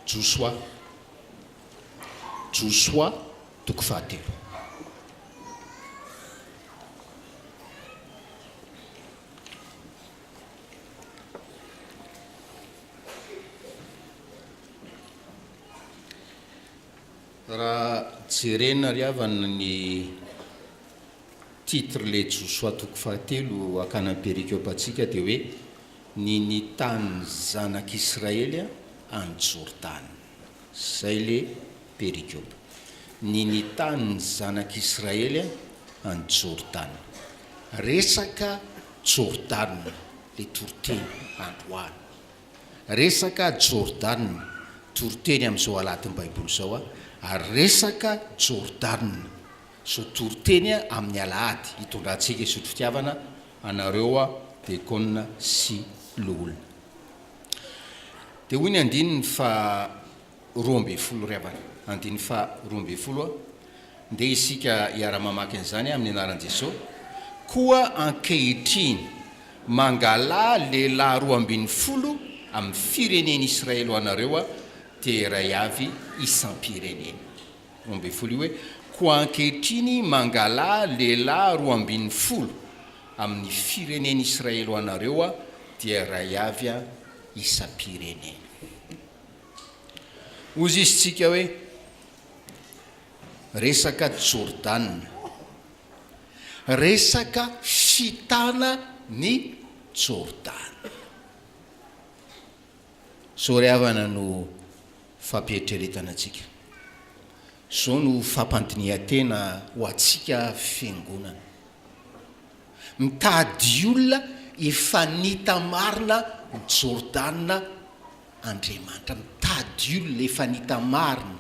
Josoa. Josoa toko fahatelo. Raha jerena ry havana ny titre le Josoa toko fahatelo hakana ny perikopa antsika dia hoe ny nitanin'ny zanak'Israely an'i Jordana. Zay le perikopa. Ny nitanin'ny zanak'Israely an'i Jordana. Resaka Jordana le toriteny androany. Resaka Jordana, toriteny amin'izao alahadin'ny Baiboly izao aho, ary resaka Jordana, izao toriteny amin'ny alahady hitondrantsika hisotro fitiavana anareo Dekona sy Loholona. Dia hoy ny andininy faha 12 ry havana, andininy faha 12 a, ndeha isika hiara-mamaky an'izany amin'ny anaran'i Jesoa, Koa ankehitriny, mangalà lehilahy 12 amin'ny firenen'Israely ho anareo, dia iray avy isam-pirenena. 12 io hoe, Koa ankehitriny mangalà lehilahy 12 amin'ny firenen'Israely ho anareo, dia iray avy isam-pirenena. Hozy izy tsika hoe, Resaka Jordana. Resaka fitana ny Jordana. Zao ry havana no fampieritreretana antsika. Zao no fampandinihan-tena ho antsika fiangonana. Mitady olona efa nita marina ny Jordana Andriamanitra. Mitady olona efa nita marina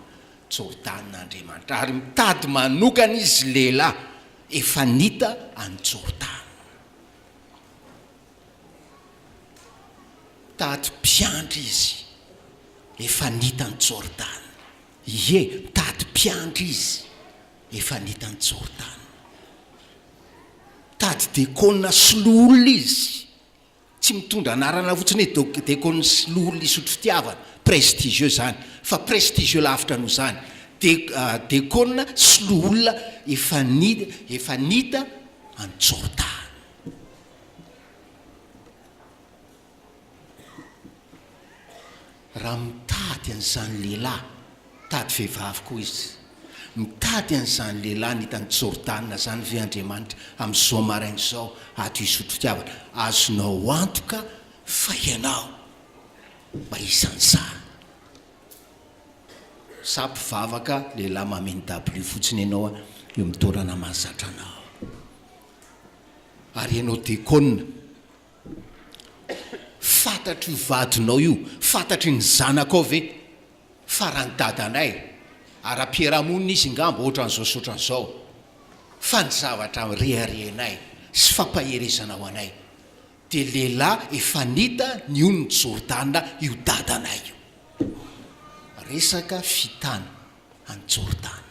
Jordana Andriamanitra. Ary mitady manokana Izy lehilahy efa nita an'i Jordana. Mitady mpiandry Izy efa nita an'i Jordana. Ie, mitady mpiandry Izy efa nita an'i Jordana. Mitady dekona sy loholona Izy. Tsy mitondra anarana fotsiny hoe Dekon sy loholona hisotro fitiavana, prestigieux izany, fa prestigieux lavitra noho izany, Dekona sy loholona efa efa nita an'i Jordana. Raha mitady an'izany lehilahy, mitady vehivavy koa izy. Mitady an'izany lehilahy nita an'i Jordana izany ve Andriamanitra amin'izao maraina izao ato hisotro fitiavana? Azonao antoka fa ianao mba isan'izany. Sa mpivavaka lehilahy mameno dabilio fotsiny ianao eo amin'ny toerana mahazatra anao? Ary ianao dekona? Fantatr'io vadinao io, fantatry ny zanakao ve fa raha ny dadanay, ara-piarahamonina izy ngamba ohatran'izao sy ohatran'izao, fa ny zavatra reharehanay sy fampaherezana ho anay dia lehilahy efa nita ny onin'i Jordana io dadanay io. Resaka fitana an'i Jordana.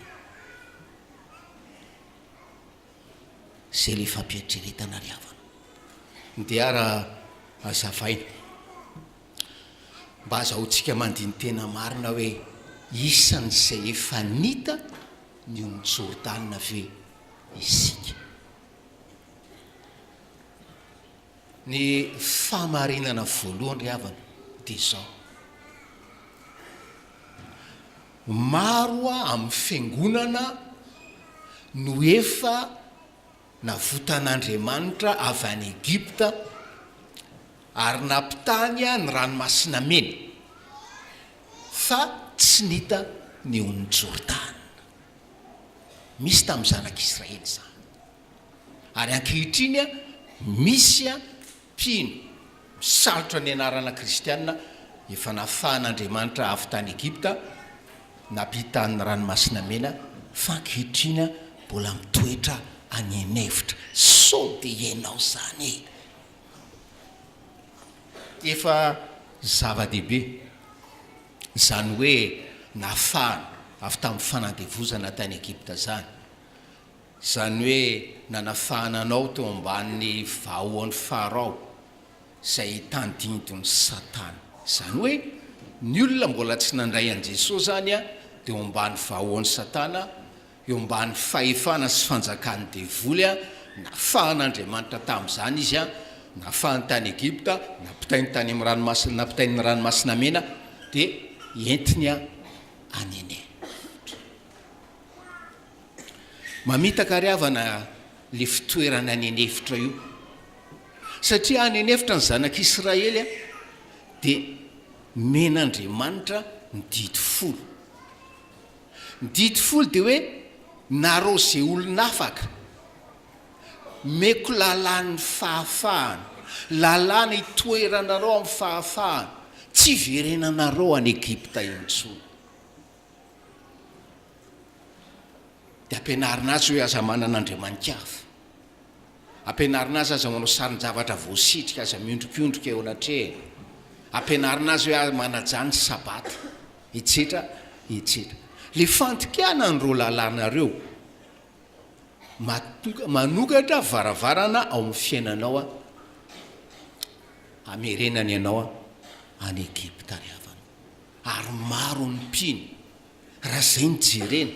Zay le fampieritreretana ry havana. Ndeha ara azavaina. Mba azahoantsika mandini-tena marina hoe isan'izay efa nita ny ony Jordana ve isika. Ny fahamarinana voalohany ry havana dia izao. Maro amin'ny fiangonana no efa navotan'Andriamanitra avy any Egypta ary nampitany ny Ranomasina Mena, fa tsy nita ny onin'i Jordana. Misy tamin'ny zanak'Israely izany. Ary ankehitriny misy mpino misalotra ny anarana kristiana efa nafahan'Andriamanitra avy tany Egypta, nampitany ny Ranomasina Mena, fa ankehitriny mbola mitoetra any an'efitra. Sao dia ianao izany e! Efa zava-dehibe izany hoe nafahana avy tamin'ny fanandevozana tany Egypta izany. Izany hoe nanafahana anao teo ambanin'ny vahoan'i Farao izay tandindon'i Satana. Izany hoe. Ny olona mbola tsy nandray an'i Jesoa izany dia eo ambany vahoan'i Satana, eo ambany fahefana sy fanjakan'ny devoly, nafahan'Andriamanitra tamin'izany izy, nafahany tany Egypta, nampitainy tany amin'ny ranomasina, nampitainy ny ranomasina mena, dia entiny any an'efitra. Mamitaka ry havana le fitoerana any an'efitra io. Satria any an'efitra ny zanak'Israely dia nomen'Andriamanitra ny didy folo. Ny didy folo dia hoe nareo ze olon'afaka, meko lalàn'ny fahafahana, lalàna itoeranareo amin'ny fahafahana, tsy hiverenanareo any Egypta intsony. Dia ampianarina azy hoe aza manana andriamani-kafa. Ampianarina azy aza manao sarin-javatra voasitrika, aza miondrikondrika eo anatrehany. Ampianarina azy hoe aza manajà ny Sabata, etsetra etsetra. Ilay fandikana an'ireo lalàna ireo, manokatra varavarana ao amin'ny fiainanao hamerenany anao any Egypta ry havana. Ary maro ny mpino, raha izay no jerena.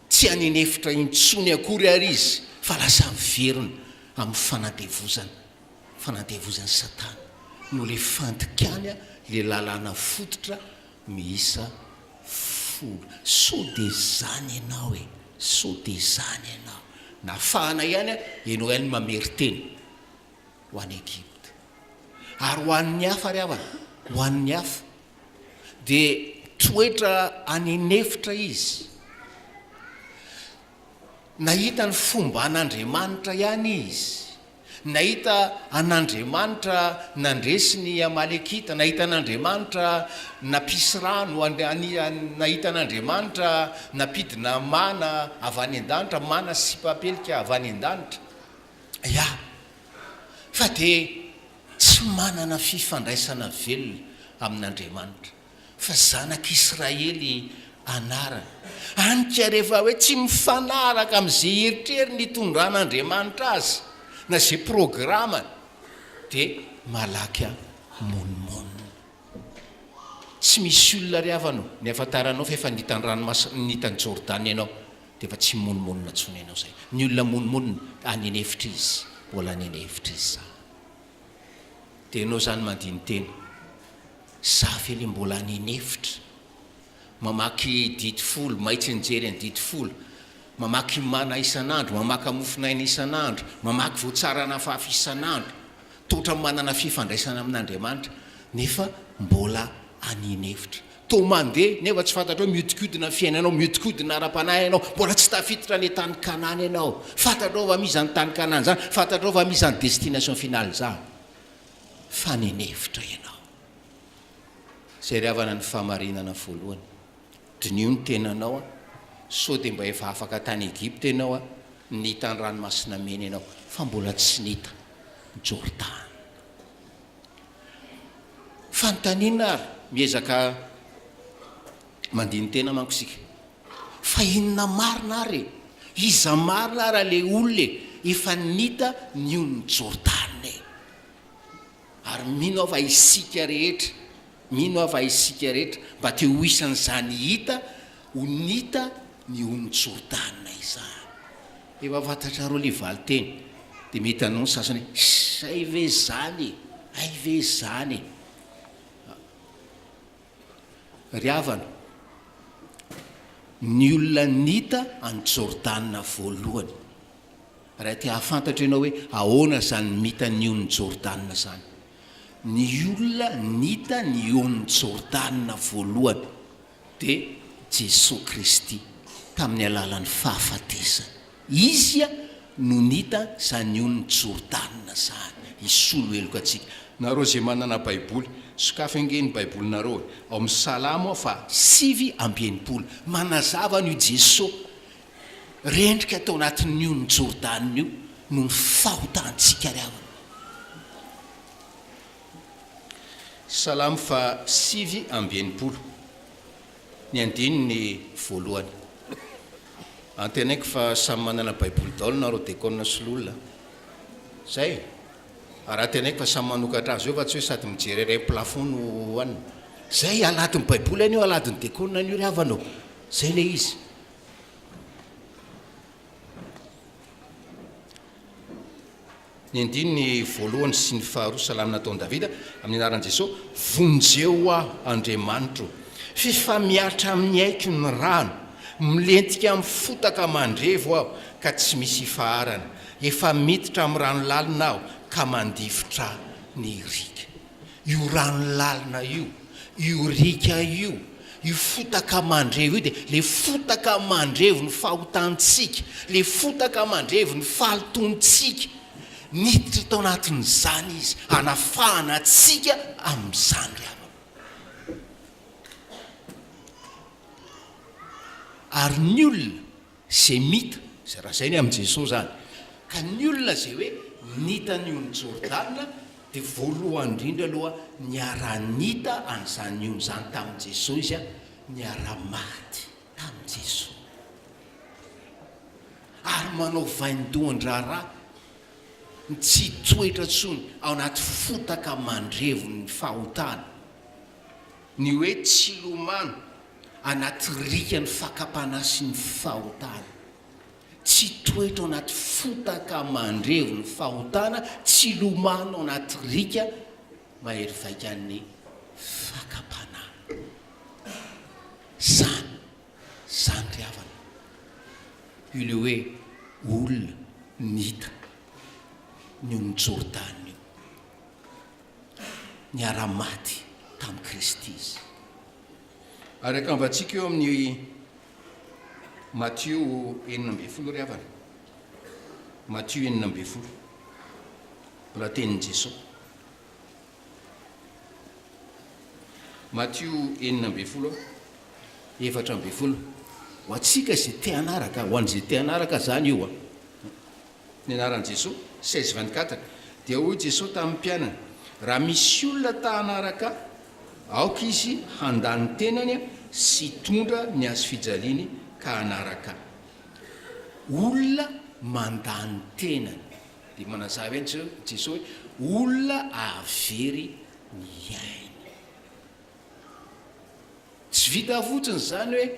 Tsy any an'efitra intsony akory àry izy fa lasa miverina amin'ny fanandevozana, fanandevozan'i Satana, noho ilay fandikany ilay lalàna fototra miisa folo. Sao dia izany ianao e! Sao dia izany ianao. Nafahana ihany ianao ihany mamerin-tena ho any Egypta. Ary ho an'ny hafa ry havana, ho an'ny hafa, Dia toetra any an'efitra izy. Nahita ny fomban'Andriamanitra ihany izy. Nahita an'Andriamanitra nandresy ny Amalekita, nahita an'Andriamanitra nampisy rano, nahita an'Andriamanitra nampidina mana avy any an-danitra, mana sy papelika avy any an-danitra. Ya. Fa dia Tsy manana fifandraisana velona amin'Andriamanitra, fa zanak'Israely anarany. Any ka rehefa hoe tsy mifanaraka amin'izay eritreriny hitondran'Andriamanitra azy, na izay programany, dia malaky monomonona. Tsy misy olona ry havana ô, ny ahafantaranao fa efa nita ny ranomasina, nita ny Jordana ianao, dia efa tsy mimonomonona intsony ianao izay. Ny olona monomonona, any an'efitra izy, mbola any an'efitra izy izany. Dia ianao izany mandini-tena, za ve le mbola any an'efitra? Mamaky didy folo, mahay tsianjery ny didy folo, mamaky mana isan'andro, mamaka mofon'aina isan'andro, mamaky voatsarana fafy isan'andro, toa manana fifandraisana amin'Andriamanitra, nefa mbola any an'efitra. Toa mandeha, nefa tsy fantatrao hoe mihodinkodina ny fiainanao, mihodinkodina ara-panahy ianao, mbola tsy tafiditra any an-tany Kanana ianao. Fantatrao va misy izany tany Kanana izany? Fantatrao va misy izany destination finale izany? Fa any an'efitra ianao. Izay ry havana ny fahamarinana voalohany. Diniho ny tenanao an, sao dia mba efa afaka tany Egypta ianao an, nita ny ranomasina mena ianao, fa mbola tsy nita ny Jordana. Fanontaniana ary, miezaka mandini-tena manko isika, fa inona marina ary e? Iza marina ary ilay olona e? Efa nita ny onin'i Jordana e? Ary mino aho fa isika rehetra, mino aho fa isika rehetra mba te ho isan'izany hita ho nita ny onin'i Jordana izany. Efa fantatrareo le valinteny dia mety hanao ny sasany hoe zay ve zany e! Hay ve zany e! Ry havana, ny olona nita an'i Jordana voalohany, raha te hahafantatra ianao hoe ahoana izany mita ny onin'i Jordana izany, ny olona nita ny onin'i Jordana voalohany dia Jesoa Kristy tamin'ny alalan'ny fahafatesany. Izy no nita izany onin'i Jordana izany, hisolo heloka antsika. Nareo izay manana Baiboly, sokafy ange ny Baibolinareo e! Ao amin'ny Salamo faha 69, manazava an'io Jesoa rendrika tao anatin'ny onin'i Jordana io noho ny fahotantsika ry havana. Salamo faha 69, ny andininy voalohany. Antenaiko fa samy manana baiboly daholo nareo dekona sy lola. Zay? Ary antenaiko fa samy manokatra azy eo fa tsy hoe sady mijery ery am plafond no hohanina. Zay aladin'ny baiboly anie io aladin'ny dekona anie io ry havana ô. Zay ilay izy. Ny andininy voalohany sy ny faharoa Salamo nataon'i Davida, amin'ny anaran'i Jesoa, Vonjeo aho, Andriamanitro, f'efa mihatra amin'ny aiko ny rano, milentika amin'ny fotaka mandrevo aho, ka tsy misy ifaharana, efa miditra amin'ny rano lalina aho, ka mandifotra ny riaka. Io rano lalina io, io riaka io, io fotaka mandrevo io dia ilay fotaka mandrevo ny fahotantsika, ilay fotaka mandrevo ny fahalotoantsika. Niditra tao anatin'izany Izy hanafahana antsika amin'izany ry havana. Ary ny olona izay mita, izay raha izay ny amin'i Jesoa izany, ka ny olona izay hoe nita ny ony Jordana dia voalohany indrindra aloha niara-nita an'izany ony izany tamin'i Jesoa izy, niara-maty tamin'i Jesoa. Ary manao vaindohan-draharaha ny tsy hitoetra intsony ao anaty fotaka mandrevon'ny fahotana. Ny hoe tsy lomano anaty rikan'ny fakam-panahy sy ny fahotana. Tsy hitoetra ao anaty fotaka mandrevo ny fahotana, tsy lomano ao anaty riaka mahery vaikan'ny fakam-panahy. Izany, izany ry havana, io ilay hoe olona nita ny onin'i Jordana io. Niara-maty tamin'i Kristy izy. Ary akambantsika eo amin'ny Matio 16 ry havana. Matio 16. Mbola tenin'i Jesoa. Matio 16, 14. Ho antsika izay te hanaraka, ho an'izay te hanaraka izany io an. Ny anaran'i Jesoa. 16, 24. Dia hoy Jesoa tamin'ny mpianany, Raha misy olona ta hanaraka Ahy, aoka izy handà ny tenany sy hitondra ny hazofijaliany ka hanaraka Ahy. Olona mandà ny tenany. Dia manazava ihany Jesoa hoe, olona hahavery ny ainy. Tsy vita fotsiny izany hoe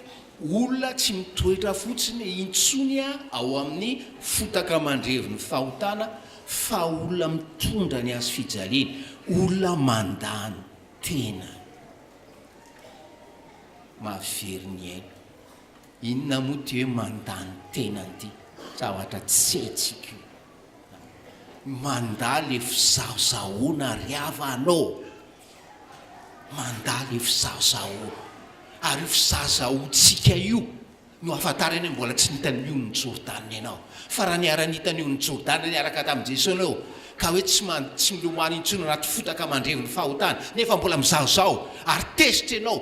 olona tsy mitoetra fotsiny intsony ao amin'ny fotaka mandrevo ny fahotana fa olona mitondra ny hazo fijaliana, olona mandà ny tenany. Mahavery ny aina. Inona moa ity hoe mandà ny tenany ity? Zavatra tsy haintsika io. Mandà le fizahozahoana ry havana ô! Mandà le fizahozahoana. Ary io fizahozahoantsika io no ahafantarana hoe mbola tsy nita ny onin'i Jordana ianao. Fa raha niara-nita ny onin'i Jordana niaraka tamin'i Jesoa ianao, ka hoe tsy man, tsy milomano intsony anaty fotaka mandrevo ny fahotana, nefa mbola mizahozaho ary tezitra ianao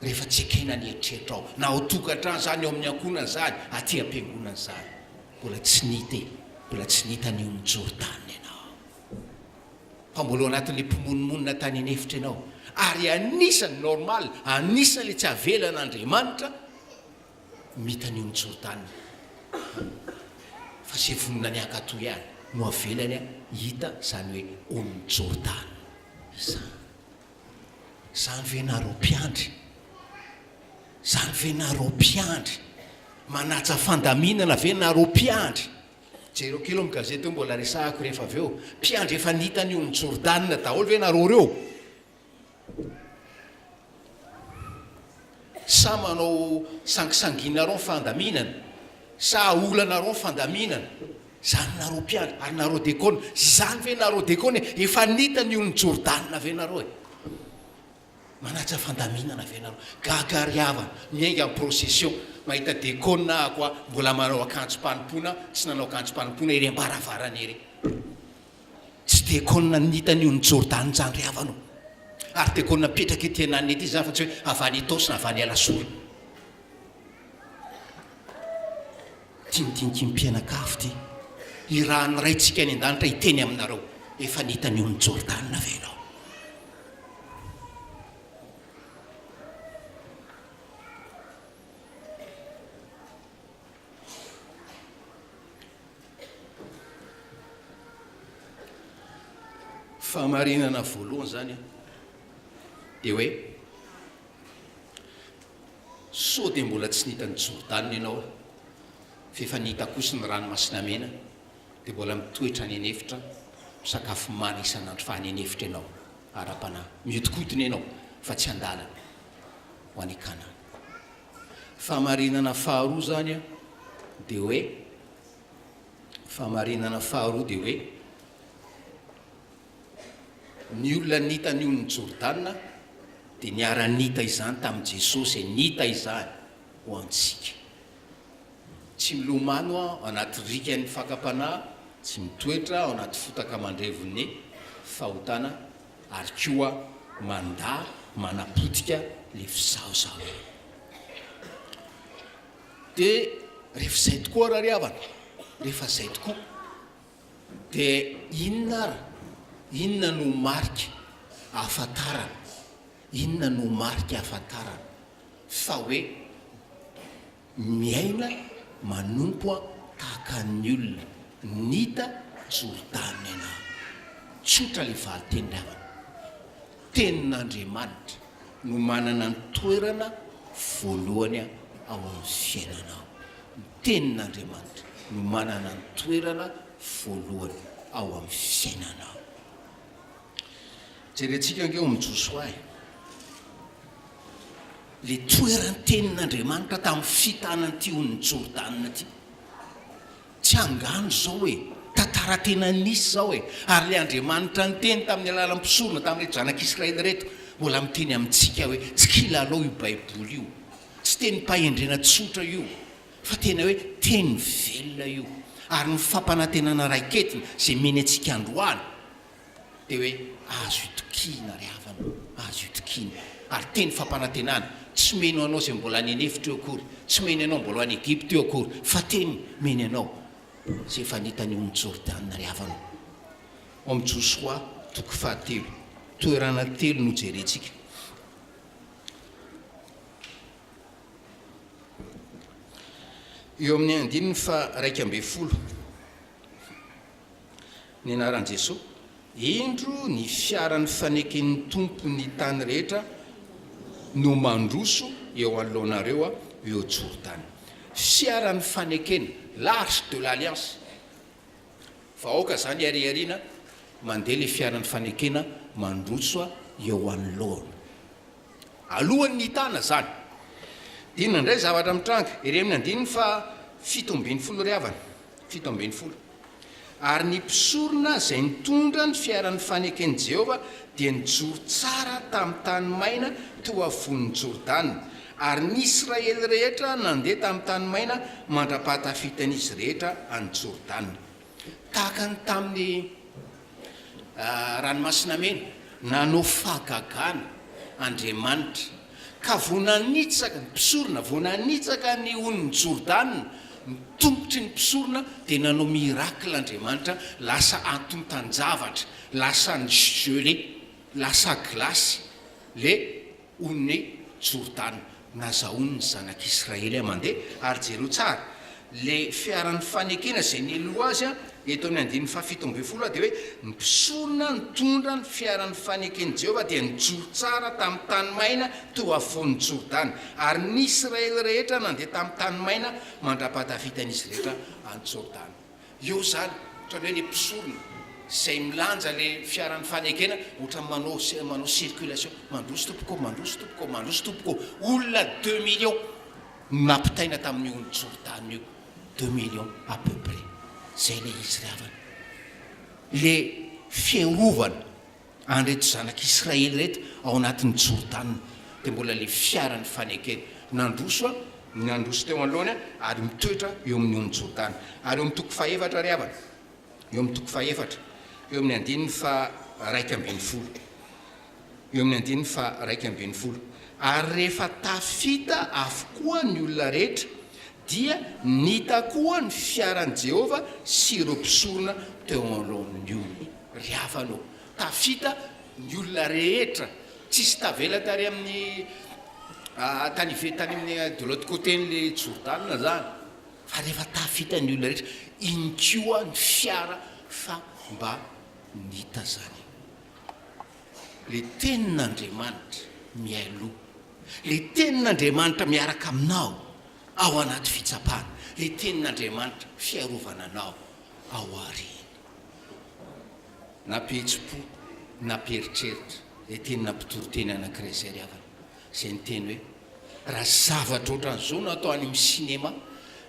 rehefa tsy ekena ny eritreritrao, na ao tokantrano izany, ao amin'ny ankohonana izany, aty am-piangonana izany. Mbola tsy nita e, mbola tsy nita ny onin'i Jordana ianao. Fa mbola ao anatin'ilay mpimonomonona tany an'efitra ianao. Ary anisany, normal, anisan'ilay tsy avelan'Andriamanitra mita ny ony Jordana. Fa izay vonona ny hankatò ihany no avelany hita izany hoe ony Jordana izany. Izany ve nareo mpiandry? Izany ve nareo mpiandry? Manaja fandaminana ve nareo mpiandry? Jereo kely ao amin'ny gazety eo mbola resahako rehefa avy eo. Mpiandry efa nita ny ony Jordana daholo ve nareo reo? Sa manao sangisanginareo ny fandaminana? Sa aolanareo ny fandaminana? Zany nareo mpiandry ary nareo dekona, zany ve nareo dekona e? Efa nita ny ony Jordana ve nareo e? Manaja fandaminana ve nareo? Gaga ry havana, miainga amin'ny procession, mahita dekona ako a, mbola manao akanjom-panompoana, tsy nanao akanjom-panompoana ery am-baravarana ery. Tsy dekona nita ny ony Jordana izany ry havana o. Ary dekona mipetraka ety ananona ety izany fa tsy hoe avy any Itaosy na avy any Alasora. Dinidiniky ny mpianakavy ity. Irahan'ny Raintsika any an-danitra hiteny aminareo, efa nita ny ony Jordana ve ianao? Fahamarinana voalohany izany an. Dia hoe, Sao dia mbola tsy nita an'i Jordana ianao, fa efa nita kosa ny Ranomasina Mena, dia mbola mitoetra any an'efitra, misakafo mana isan'andro fa any an'efitra ianao, ara-panahy. Mihodinkodina ianao, fa tsy an-dalana ho any Kanana. Fahamarinana faharoa izany dia hoe, fahamarinana faharoa dia hoe, Ny olona nita ny onin'i Jordana dia niara-nita izany tamin'i Jesosy e, nita izany ho antsika. Tsy milomano ao anaty rikan'ny fakam-panahy, tsy mitoetra ao anaty fotaka mandrevon'ny fahotana ary koa mandà manapotika le fizahozahoana. Dia rehefa izay tokoa ary ry havana, rehefa izay tokoa. Dia inona ary? Inona no marika ahafantarana? Inona no marika ahafantarana fa hoe miaina manompo tahaka ny olona nita Jordana ianao? Tsotra ilay valinteny ry havana. Tenin'Andriamanitra no manana ny toerana voalohany ao amin'ny fiainanao. Ny Tenin'Andriamanitra no manana ny toerana voalohany ao amin'ny fiainanao. Jerentsika ange ao amin'i Josoa e. Ilay toeran'ny Tenin'Andriamanitra tamin'ny fitanan'ity onin'i Jordana ity. Tsy angano izao e! Tantara tena nisy izao e! Ary ilay Andriamanitra niteny tamin'ny alalan'ny mpisorona tamin'ireto zanak'Israely ireto, mbola miteny amintsika hoe tsy kilalao io Baiboly io. Tsy tenim-pahendrena tsotra io, fa tena hoe teny velona io. Ary ny fampanantenana raiketina izay meny antsika androany dia hoe azo itokiana ry havana o, azo itokiana. Ary teny fampanantenana, tsy meny ho anao izay mbola any an'efitra io akory, tsy meny anao mbola any Egypta io akory, fa teny meny anao izay efa nita ny ony Jordana ry havana o. Ao amin'ny Josoa toko fahatelo, toerana telo no jerentsika. Eo amin'ny andininy faha-11. Ny anaran'i Jesoa. Indro ny fiaran'ny faneken'ny Tompo ny tany rehetra no mandroso eo anoloanareo eo Jordana. Fiaran'ny fanekena, l'arche de l'alliance. Vahoaka izany ariariana mandeha ilay fiaran'ny fanekena mandroso eo anoloana. Alohan'ny hitana izany. Dia inona indray zavatra mitranga? Ery amin'ny andininy faha 17 ry havana. 17. Ary ny mpisorona izay nitondra ny fiaran'ny faneken'i Jehovah dia nijoro tsara tamin'ny tany maina teo afovoan'i Jordana, ary ny Israely rehetra nandeha tamin'ny tany maina mandra-pahatafitan'izy rehetra an'i Jordana. Tahaka ny tamin'ny Ranomasina Mena, nanao fahagagana Andriamanitra, ka vao nanitsaka, ny mpisorona, vao nanitsaka ny onin'i Jordana, ny tongotry ny mpisorona, dia nanao miracle Andriamanitra, lasa antontan-javatra, lasa ni-gelé, lasa glace, le Onin'i Jordana nazahoany ny zanak'Israely aho mandeha, ary jereo tsara, ilay fiaran'ny fanekena izay nialoha azy eto amin'ny andininy faha-17 dia hoe, Ny mpisorona nitondra ny fiaran'ny faneken'i Jehovah dia nijoro tsara tamin'ny tany maina teo afovoan'i Jordana, ary ny Israely rehetra nandeha tamin'ny tany maina mandra-pahatafitan'izy rehetra an'i Jordana. Eo izany, ohatran'ny hoe ilay mpisorona izay milanja ilay fiaran'ny fanekena, ohatran'ny manao manao circulation, mandroso tompoko ô, mandroso tompoko ô, mandroso tompoko ô. Olona deux millions no nampitaina tamin'io ony Jordana io, deux millions à peu près. Izay ilay izy ry havana. Ilay fiarovana. An'ireto zanak'Israely ireto ao anatin'i Jordana, dia mbola ilay fiaran'ny fanekena. Nandroso aho, nandroso teo anoloany aho, ary mitoetra eo amin'ny ony Jordana. Ary eo amin'ny toko fahefatra ry havana, eo amin'ny toko fahefatra, eo amin'ny andininy faha-11, eo amin'ny andininy faha-11, Ary rehefa tafita avokoa ny olona rehetra, dia nita koa ny fiaran'i Jehovah sy ireo mpisorona teo anoloan'ny olona. Ry havana ô, tafita ny olona rehetra, tsisy tavela tary amin'ny tany ive tany amin'ny de l'autre côté n'le Jordana zany, fa rehefa tafita ny olona rehetra, iny koa ny fiara fa mba nita zany. Le tenin'Andriamanitra mialoha. Le tenin'Andriamanitra miaraka aminao ao anaty fitsapana. Le tenin'Andriamanitra fiarovana anao ao aoriana. Nampihetsi-po, nampieritreritra le tenina mpitoriteny anankiray izay ry havana, izay niteny hoe, Raha zavatra ohatran'izao no atao any amin'ny cinéma,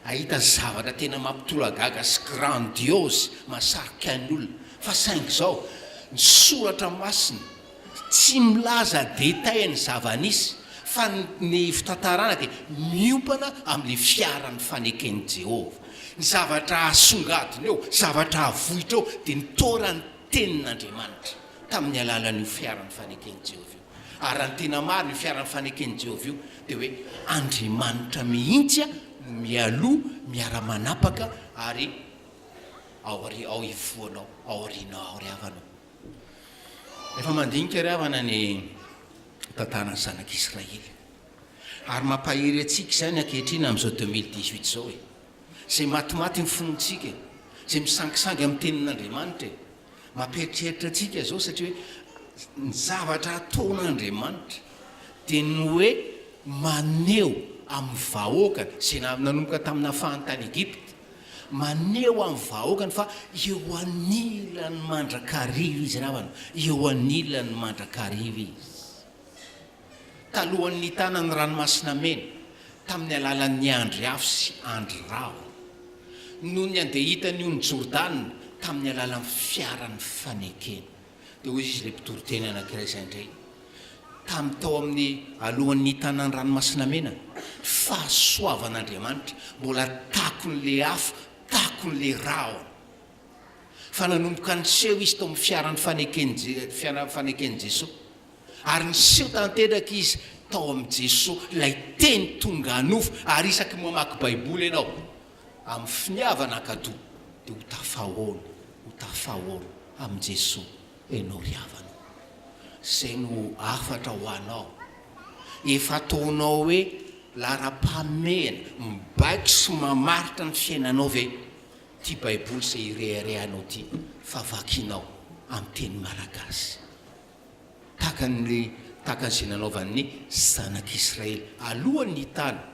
hahita zavatra tena mampitolagaga sy grandiose mahasarika ny olona. Fa saingy izao, ny soratra masina tsy milaza détail ny zava-nisy, fa ny fitantarana dia miompana amin'ilay fiaran'ny faneken'i Jehovah. Ny zavatra asongadina eo, zavatra avoitra eo, dia ny Torah, ny Tenin'Andriamanitra, tamin'ny alalan'io fiaran'ny faneken'i Jehovah io. Ary raha ny tena marina, io fiaran'ny faneken'i Jehovah io, dia hoe Andriamanitra mihitsy no mialoha, miara-manapaka, ary ao ao ivohonao, ao aorianao ao ry havana ô. Rehefa mandinika ry havana ny tantaran'ny zanak'Israely, ary mampahery antsika izany ankehitriny amin'izao 2018 izao e, izay matimaty ny finoantsika e, izay misangisangy amin'ny tenin'Andriamanitra e, Mampieritreritra antsika izao satria hoe ny zavatra ataon'Andriamanitra dia ny hoe maneho amin'ny vahoakany, izay nanomboka tamin'ny nafahany tany Egypta, maneho amin'ny vahoakany fa eo anilany mandrakariva izy ry havana, eo anilany mandrakariva izy. Talohan'ny nitana ny Ranomasina Mena, tamin'ny alalan'ny andry afo sy andry rahona. Nony handeha hita ny ony Jordana, tamin'ny alalan'ny fiaran'ny fanekena. Dia hoy izy ilay mpitoriteny anankiray izay indray, tamin'ny tao amin'ny alohan'ny nitana ny Ranomasina Mena, fahasoavan'Andriamanitra, mbola takon'ilay afo, takon'ilay rahona. Fa nanomboka niseho izy tao amin'ny fiaran'ny faneken'i, fiaran'ny faneken'i Jesoa. Ary niseho tanteraka izy tao amin'i Jesoa, ilay Teny tonga nofo. Ary isaky ny mamaky Baiboly ianao, amin'ny finiavana hankatò, dia ho tafahoana, ho tafahoana amin'i Jesoa ianao ry havana ô. Izay no hafatra ho anao. Efa ataonao hoe laharam-pahamehana, mibaiko sy mamaritra ny fiainanao ve ity Baiboly izay ireharehanao ity fa vakinao amin'ny teny malagasy? Tahaka ny tahaka izay nanaovan'ny zanak'Israely alohan'ny nitana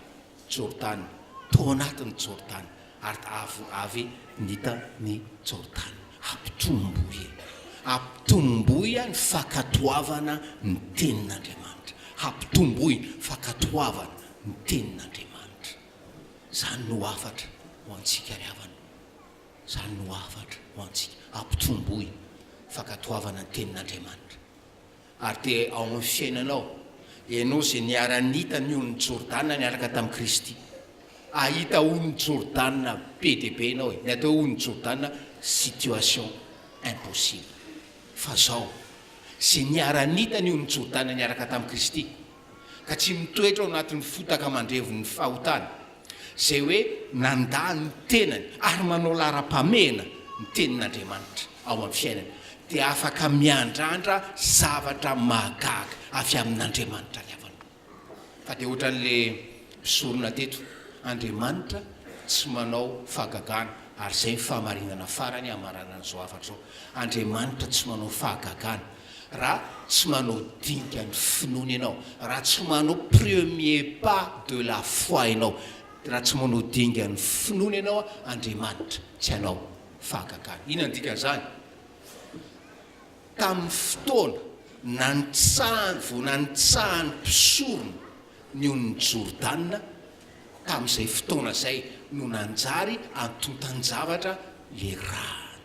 Jordana, tao anatin'ny Jordana, ary avy avy nita ny Jordana. Ampitomboy e! Ampitomboy ny fankatoavana ny tenin'Andriamanitra. Ampitomboy ny fankatoavana ny tenin'Andriamanitra. Izany no hafatra ho antsika ry havana. Izany no hafatra ho antsika. Ampitomboy fankatoavana ny Tenin'Andriamanitra. Ary dia ao amin'ny fiainanao, ianao izay niara-nita ny onin'i Jordana niaraka tamin'i Kristy. Hahita onin'i Jordana be dia be ianao e. Ny atao hoe onin'i Jordana, situation impossible. Fa izao, izay niara-nita ny onin'i Jordana niaraka tamin'i Kristy, ka tsy mitoetra ao anatin'ny fotaka mandrevon'ny fahotana, izay hoe nandà ny tenany ary manao laharam-pahamehana ny tenin'Andriamanitra ao amin'ny fiainany, dia afaka miandrandra zavatra mahagaga avy amin'Andriamanitra ny havana. Fa dia ohatran'ilay mpisorona teto, Andriamanitra tsy manao fahagagana, ary izay ny fahamarinana farany hamaranana izao hafatra izao, Andriamanitra tsy manao fahagagana Raha tsy manao dinika ny finoana ianao, raha tsy manao premier pas de la foi ianao, raha tsy manao dingan'ny finoana ianao, Andriamanitra tsy hanao fahagagana. Inona no dikan'izany? Tamin'ny fotoana nanitsahany, vao nanitsahan'ny mpisorona ny onin'i Jordana, tamin'izay fotoana izay no nanjary antontan-javatra le rano.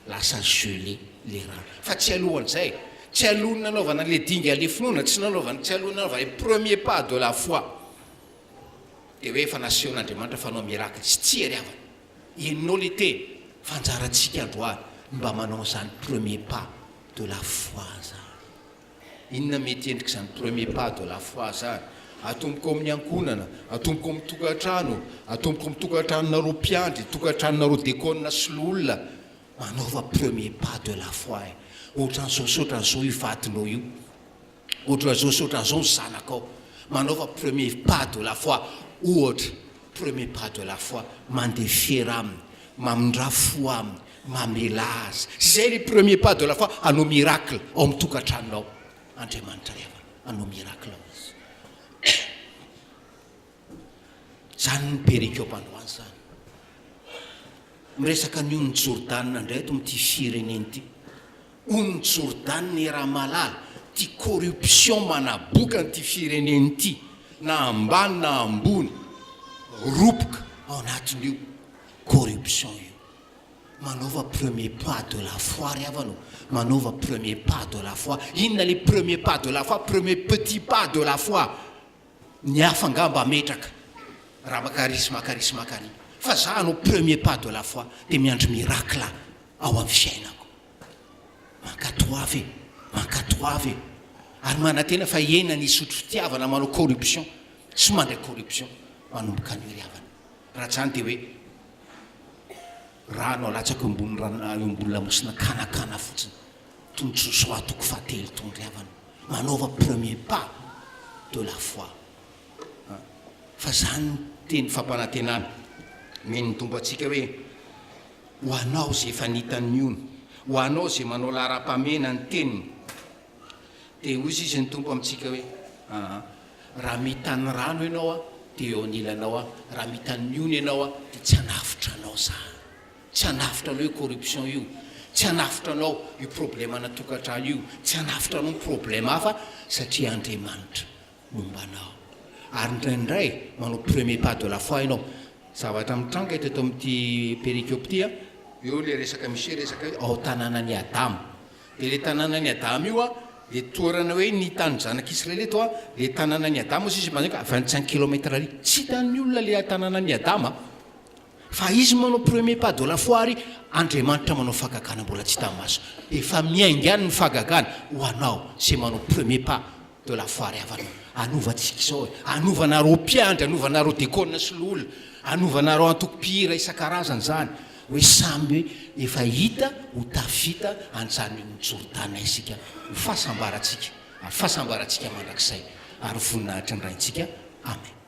Lasa gelé le rano. Fa tsy alohan'izay, tsy alohan'ny nanaovana an'ilay dinga le finoana, tsy nanaovana, tsy alohan'ny nanaovana ilay premier pas de la foi, dia hoe efa nasehon'Andriamanitra fa hanao miracle izy. Tsia ry havana, henonao le teny, fa anjarantsika androany ny mba manao an'izany premier pas de la foi zany. Inona mety endrik'izany premier pas de la foi zany? Atomboka ao amin'ny ankohonana, atomboka ao amin'ny tokantrano, atomboka ao amin'ny tokantranonareo mpiandry, tokantranonareo dekona sy loholona, manaova premier pas de la foi e! Ohatran'izao sy ohatran'izao io vadinao io, ohatran'izao sy ohatran'izao ny zanakao, manaova premier pas de la foi, ohatra, premier pas de la foi, mandefera aminy, mamindrà fo aminy, Mamelà azy. Zay le premier pas de la foi hanao miracle ao amin'ny tokantranonao. Andriamanitra ry havana, hanao miracle ho izy. Izany ny perikopa androany izany. Miresaka ny onin'i Jordana indray eto amin'ity firenena ity. Onin'i Jordana i Ramalala, ity corruption manaboka an'ity firenena ity, na ambany na ambony, roboka ao anatin'io corruption io. Manaova premier pas de la foi ry havana ô, manaova premier pas de la foi. Inona le premier pas de la foi, premier petit pas de la foi? Ny hafa angamba hametraka raha maka ary sy maka ary sy maka ary fa za hanao premier pas de la foi dia miandry miracle ao amin'ny fiainako. Mankatoava e! Mankatoava e! Ary manantena fa hena ny hisotro fitiavana manao corruption sy mandray corruption manomboka anio ry havana. Raha tsy izany dia hoe rano alatsaka eo ambony rano eo ambony lamosina kanakana fotsiny. Toy ny Josoa toko fahatelo tony ry havana. Manaova premier pas de la foi an! Fa zany ny teny fampanantenana omen'ny Tompo antsika hoe, ho anao izay efa nita ny ony, ho anao izay manao laharam-pahamehana ny teniny, dia hoy izy ny Tompo amintsika hoe, aa, raha mita ny rano ianao aho dia eo anilanao aho, raha mita ny ony ianao aho dia tsy hanafotra anao zany. Tsy hanafotra anao io corruption io, tsy hanafotra anao io problème-na tokantrano io, tsy hanafotra anao ny problème hafa satria Andriamanitra momba anao. Ary indraindray manao premier pas de la foi ianao. Zavatra mitranga eto eto amin'ity perikope ity an, eo ilay resaka misy hoe resaka hoe ao tanànan'i Adama. Dia ilay tanànan'i Adama io an, ilay toerana hoe ny tanin'ny zanak'Israely eto an, ilay tanànan'i Adama hozy izy mandeha 25 kilomètre ary. Tsy hitan'ny olona ilay tanànan'i Adama. Fa izy manao premier pas de la foi ary Andriamanitra manao fahagagana mbola tsy hita maso. Efa miainga any ny fahagagana ho anao izay manao premier pas de la foi ry havana. Hanova antsika izao e. Hanova anareo mpiandry, hanova anareo dekona sy loholona, hanova anareo antoko mpihira isan-karazany izany. Hoe samy hoe efa hita ho tafita an'izany ony Jordana isika ho fahasambarantsika ary fahasambarantsika mandrakizay ary voninahitry ny Raintsika. Amen.